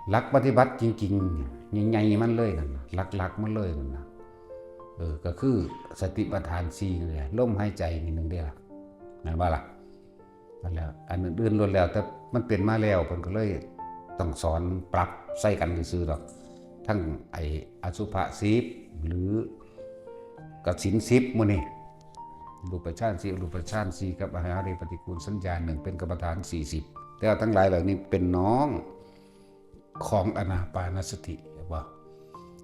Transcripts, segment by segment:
ຫຼັກປະຕິບັດຈິງໆ ໃຫຍ່ໆ ມັນເລີຍນັ້ນນະ ຫຼັກໆ ມັນເລີຍນັ້ນນະ ເອີ ກໍຄືສະຕິປັດຖານສີ່ນີ້ແຫຼະ ລົມຫາຍໃຈນີ້ໜຶ່ງເດ້ລະ ແມ່ນບໍ່ລະ? ນັ້ນແຫຼະ ອັນອື່ນໆ ລ້ວນແລ້ວແຕ່ມັນເປັນມາແລ້ວ ເພິ່ນກໍເລີຍຕ້ອງສອນປັບໃສ່ກັນຊື່ໆ ດອກ ທັງໄອ້ອະສຸພະສິບ ຫຼື ກໍສິນສິບມື້ນີ້ ຮູບປະຊານສີ່ ອະຮູບປະຊານສີ່ ກັບອາຫາເຣປະຕິກູນສັນຍາໜຶ່ງ ເປັນກຳມະຖານສີ່ສິບ ແຕ່ວ່າທັງຫຼາຍເຫຼົ່ານີ້ເປັນນ້ອງຂອງອານາປານະສະຕິ ເຫັນບໍ່?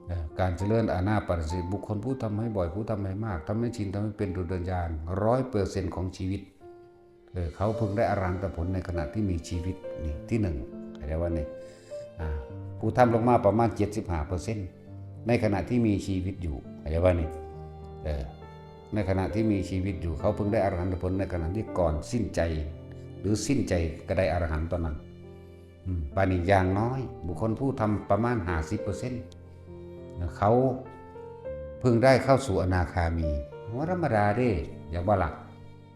ເອີ ການຈະເລີນອານາປານະສະຕິ ບຸກຄົນຜູ້ທຳໃຫ້ບ່ອຍ ຜູ້ທຳໃຫ້ມາກ ທຳໃຫ້ຊິນ ທຳໃຫ້ເປັນ ໂດຍເດີນຢ່າງ ຮ້ອຍເປີເຊັນຂອງຊີວິດ ເອີ ເຂົາເພິ່ງໄດ້ອະລະຫັນຕະຜົນໃນຂະນະທີ່ມີຊີວິດ ນີ້ທີໜຶ່ງ ເຂົ້າໃຈວ່ານີ້ ອາ ຜູ້ທຳລົງມາປະມານເຈັດສິບຫ້າເປີເຊັນ ໃນຂະນະທີ່ມີຊີວິດຢູ່ ເຂົ້າໃຈວ່ານີ້ ເອີ ໃນຂະນະທີ່ມີຊີວິດຢູ່ ເຂົາເພິ່ງໄດ້ອະລະຫັນຕະຜົນໃນຂະນະທີ່ກ່ອນສິ້ນໃຈ ຫຼື ສິ້ນໃຈກໍໄດ້ອະລະຫັນຕອນນັ້ນ ອືມ ບາດນີ້ຢ່າງນ້ອຍບຸກຄົນຜູ້ທຳປະມານຫ້າສິບເປີເຊັນ ເຂົາເພິ່ງໄດ້ເຂົ້າສູ່ອະນາຄາມີ ບໍ່ທຳມະດາເດ້ ຢາກບໍ່ລະ?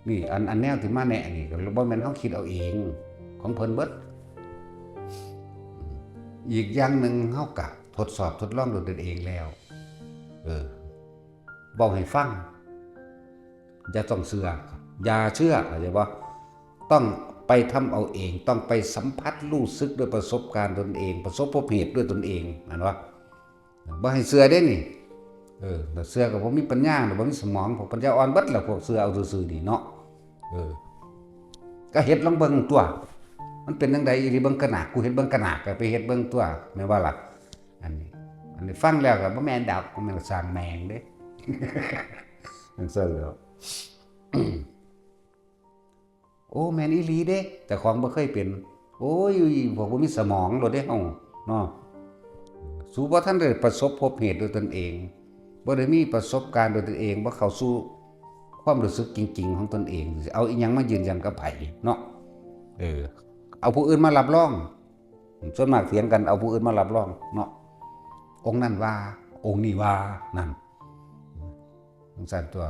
ນີ້ ອັນ ອັນແນວທີ່ມາແນະນີ້ ກໍບໍ່ແມ່ນເຮົາຄິດເອົາເອງ ຂອງເພິ່ນເບິດ. ອີກຢ່າງໜຶ່ງ ເຮົາກະທົດສອບທົດລອງດ້ວຍຕົນເອງແລ້ວ ເອີ ເວົ້າໃຫ້ຟັງ ຢ່າຕ້ອງເຊື່ອ ຢ່າເຊື່ອ ເຂົ້າໃຈບໍ່? ຕ້ອງໄປທຳເອົາເອງ ຕ້ອງໄປສຳຜັດຮູ້ສຶກດ້ວຍປະສົບການຕົນເອງ ປະສົບພົບເຫດດ້ວຍຕົນເອງ ແມ່ນບໍ່? ບໍ່ໃຫ້ເຊື່ອເດ້ນີ້ ເອີ ຖ້າເຊື່ອກໍບໍ່ມີປັນຍາ ບໍ່ມີສະໝອງ ພວກປັນຍາອ່ອນເບິດລະ ພວກເຊື່ອເອົາຊື່ໆນີ້ເນາະ ເອີ ກໍເຮັດລອງເບິ່ງຕົວະ ມັນເປັນຈັ່ງໃດອີ່ຫຼີ ເບິ່ງກະໜາກ ກູເຮັດເບິ່ງກະໜາກ ກໍໄປເຮັດເບິ່ງຕົວະ ແມ່ນບໍ່ລະ? ອັນນີ້ ອັນນີ້ຟັງແລ້ວກໍບໍ່ແມ່ນດອກ ບໍ່ແມ່ນສ້າງແມ່ງເດ້ ຈັ່ງຊັ້ນແຫຼ້ວ. ໂອ້ ແມ່ນອີ່ຫຼີເດ້ ເຈົ້າຂອງບໍ່ເຄີຍເປັນ ໂອ້ຍ ພວກບໍ່ມີສະໝອງໂລດເດ້ເຮົາເນາະ ສູບໍ່ທັນໄດ້ປະສົບພົບເຫດດ້ວຍຕົນເອງ ບໍ່ໄດ້ມີປະສົບການດ້ວຍຕົນເອງ ບໍ່ເຂົ້າສູ່ຄວາມຮູ້ສຶກຈິງໆຂອງຕົນເອງ ຊິເອົາອີ່ຫຍັງມາຢືນຢັນກັບໃຜເນາະ ເອີ ເອົາຜູ້ອື່ນມາຮັບຮອງ ສ່ວນມາກຖຽງກັນເອົາຜູ້ອື່ນມາຮັບຮອງເນາະ ອົງນັ້ນວ່າ ອົງນີ້ວ່າ ນັ້ນ ຈັ່ງຊັ້ນຕົວະ.